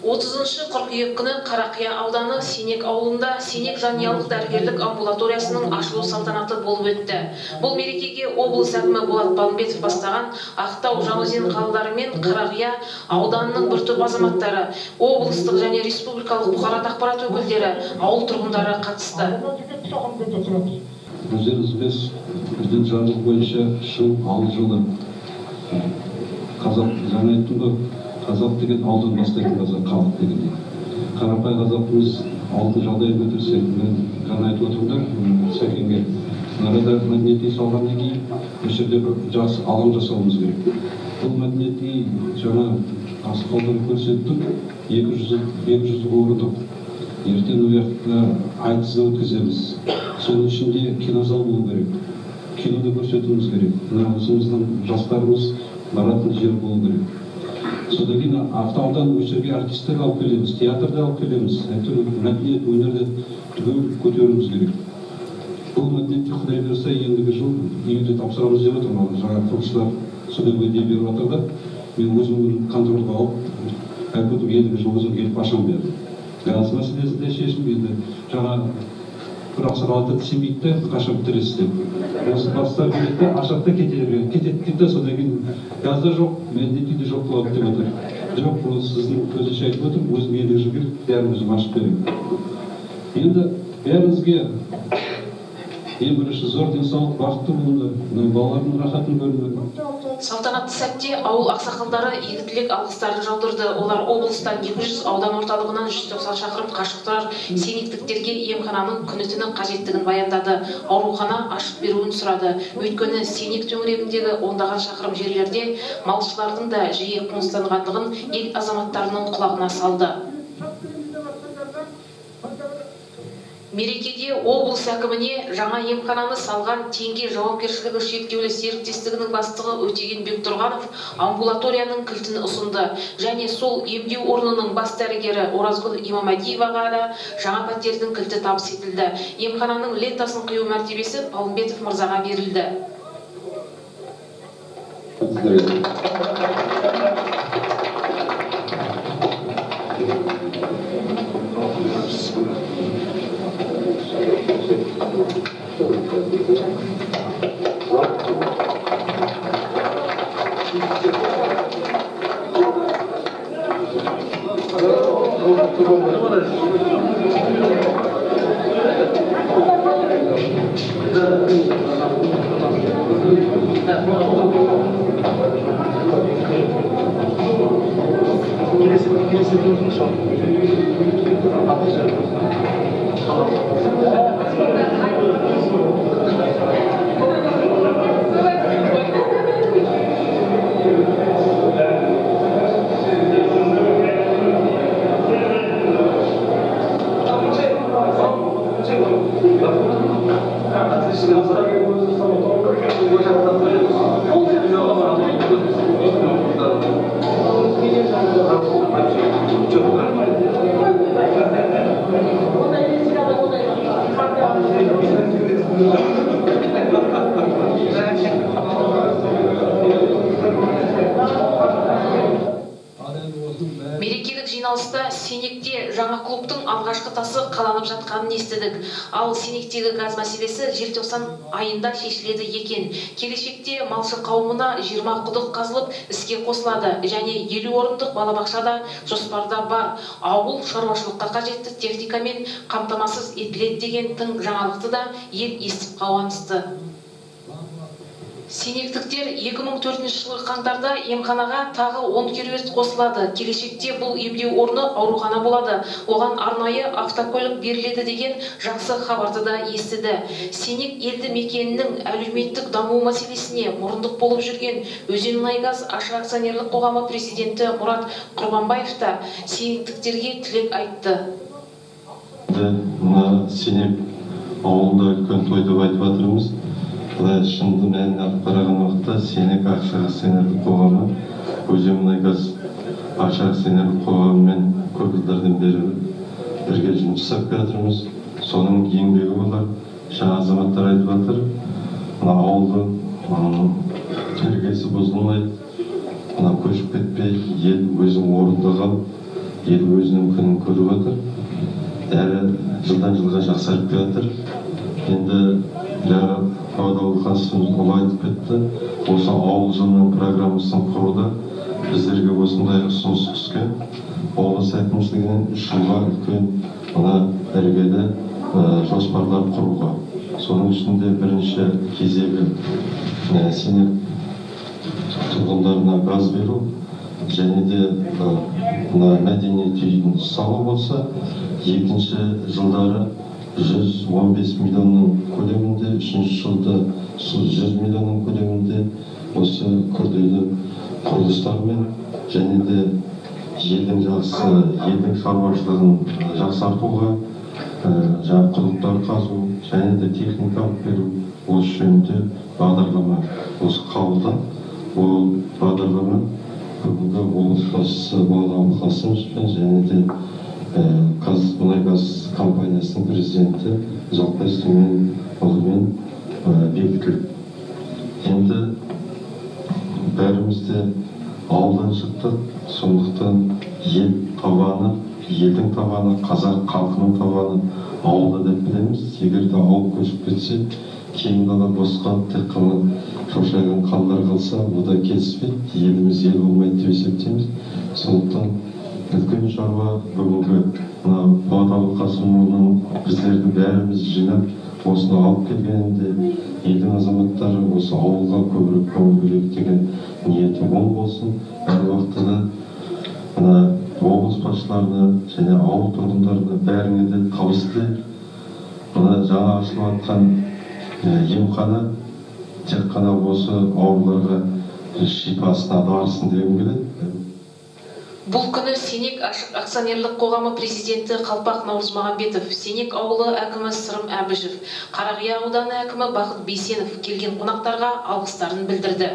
30 қыркүйек күні Қарақия ауданы Сенек ауылында Сенек жанұялық дәрігерлік амбулаториясының ашылу салтанаты болып өтті. Бұл мерекеге облыс әкімі Болат Балымбетов бастаған Ақтау, Жаңаөзен қалалары мен Қарақия ауданының бір топ азаматтары, облыстық және республикалық бұқаралық ақпарат өкілдері, ауыл тұрғындары қатысты. Өздеріңіз білесіз, біздің жарлық бойынша жыл ауыл жылы. Қазақ, жаңа айттым ғой, қазақ деген ауылдан бастайтын қазақ, халық дегендей. Қарапай қазақпыз, ауылдың жағдайын көтерсек, мен жаңа айтып отырмын да Сәкенге, мына мәдениет үй салғаннан кейін осы жерде бір жақсы алаң жасауымыз керек. Бұл мәдениет үй жаңа ақсақалдар көрсеттік, 200 орындық. Ертең ол жақта айтыс да өткіземіз. Соның ішінде кинозал болу керек. Кинода көрсетуіміз керек. Мына өзіміздің жастарымыз баратын жер болу керек. Содан кейін Ақтаудан осы жерге артистер алып келеміз, театрды алып келеміз. Әйтеуір мәдениет, өнерді түгел көтеруіміз керек. Бұл мәдениетке Құдай берсе, ендігі жыл июльде тапсырамыз деп отырмын. Жаңа құрылысшылар сондай уәде беріп жатыр да. Мен өзім контрольға алып, айтып отырмын, ендігі жыл өзім келіп ашамын дедім. Газ мәселесі де шешім енді жаңа бір ақсақал айтады, сенбейді де, қашан бітіресіз деп. Осы бастап келеді де, ашады да кете береді. Кетеді дейді де, содан кейін газ да жоқ, мәдениет үйде жоқ болады деп отыр. Жоқ, ол сіздің көзінше айтып отырмын, өзім ендігі жылы келіп бәрін өзім ашып беремін. Енді бәріңізге ең бірінші зор денсаулық, бақытты болыңдар, мына балалардың рахатын көріңдер. Салтанатты сәтте ауыл ақсақалдары игі тілек алғыстарын жаудырды. Олар облыстан 200, аудан орталығынан 190 шақырым қашық тұрар сенектіктерге емхананың күні-түні қажеттігін баяндады. Аурухана ашып беруін сұрады. Өйткені Сенек төңірегіндегі ондаған шақырым жерлерде малшылардың да жиі қоныстанғандығын ел азаматтарының құлағына салды. Мерекеде облыс әкіміне жаңа емхананы салған Теңге жауапкершілігі шектеулі серіктестігінің бастығы Өтеген Бектұрғанов амбулаторияның кілтін ұсынды. Және сол емдеу орнының бас дәрігері Оразгүл Имамадиеваға да жаңа пәтердің кілті табыс етілді. Емхананың лентасын қию мәртебесі Балымбетов мырзаға берілді. Мерекелік жиналыста Сенекте жаңа клубтың алғашқы тасы қаланып жатқанын естідік. Ал Сенектегі газ мәселесі желтоқсан айында шешіледі екен. Келешекте малшы қауымына 20 құдық қазылып іске қосылады және 50 орындық балабақша да жоспарда бар. Ауыл шаруашылыққа қажетті техникамен қамтамасыз етіледі деген тың жаңалықты да ел естіп қауанысты. Сенектіктер 2004 жылғы қаңтарда емханаға тағы 10 кереует қосылады. Келешекте бұл емдеу орны аурухана болады. Оған арнайы автокөлік беріледі деген жақсы хабарды да естіді. Сенек елді мекенінің әлеуметтік даму мәселесіне мұрындық болып жүрген Өзенмұнайгаз ашық акционерлік қоғамы президенті Мұрат Құрбанбаев та сенектіктерге тілек айтты. Мына Сенек ауылында үлкен той деп айтып жатырмыз. Былай шынды мәніне алып қараған уақытта Сенек ашық акционерлік қоғамы Өзенмұнайгаз ашық акционерлік қоғамымен көп жылдардан бері бірге жұмыс жасап келе жатырмыз. Соның еңбегі болар. Жаңа азаматтар айтып жатыр, мына ауылдың іргесі бұзылмай, мына көшіп кетпей, ел өзінің орнында қалып, Ел өзінің күнін көріп отыр, әрі жылдан жылға жақсарып келе жатыр. Енді жаңа Қуат Абылқасымұлы айтып кетті, осы ауыл жылының программасын құруда біздерге осындай ұсыныс түскен. Облыс әкімшілігінен 3 жылға үлкен мына іргелі жоспарлар құруға. Соның ішінде бірінші кезегі Сенек тұрғындарына газ беру және де мына мәдениет үйін салу болса, екінші жылдары 115 миллионның көлемінде, үшінші жылда 100 миллионның көлемінде осы күрделі құрылыстармен және де елдің жақсы, елдің шаруашылығын жақсартуға, жаңа құдықтар қазу және де техника алып беру, осы жөнінде бағдарлама осы қабылдап, ол бағдарлама бүгінгі облыс басшысы Бағлан Абылқасымовпен және де Қазмұнайгаз компаниясының президенті Ұзақбай Сүлейменұлымен бекітілді. Енді бәріміз де ауылдан шықтық, сондықтан ел табаны, елдің табаны, қазақ халқының табаны ауылда деп білеміз. Егер де ауыл көшіп кетсе, кең дала бос қалып, тек қана шошайған қалалар қалса, о да келіспейді, еліміз ел болмайды деп есептейміз. Сондықтан үлкен шаруа бүгінгі мына Қуат Абылқасымұлының біздерді бәріміз жинап осыны алып келгенінде елдің азаматтары осы ауылға көбірек көңіл бөлейік деген ниеті оң болсын. Әр уақытта да мына облыс басшыларына және ауыл тұрғындарына бәріне де табыс тілеймін. Мына жаңа ашылып жатқан емхана тек қана осы ауруларға шипасына дарысын дегім келеді. Бұл күні Сенек ашық акционерлік қоғамы президенті Қалпақ Наурызмағамбетов, Сенек ауылы әкімі Сырым Әбішев, Қарақия ауданы әкімі Бақыт Бейсенов келген қонақтарға алғыстарын білдірді.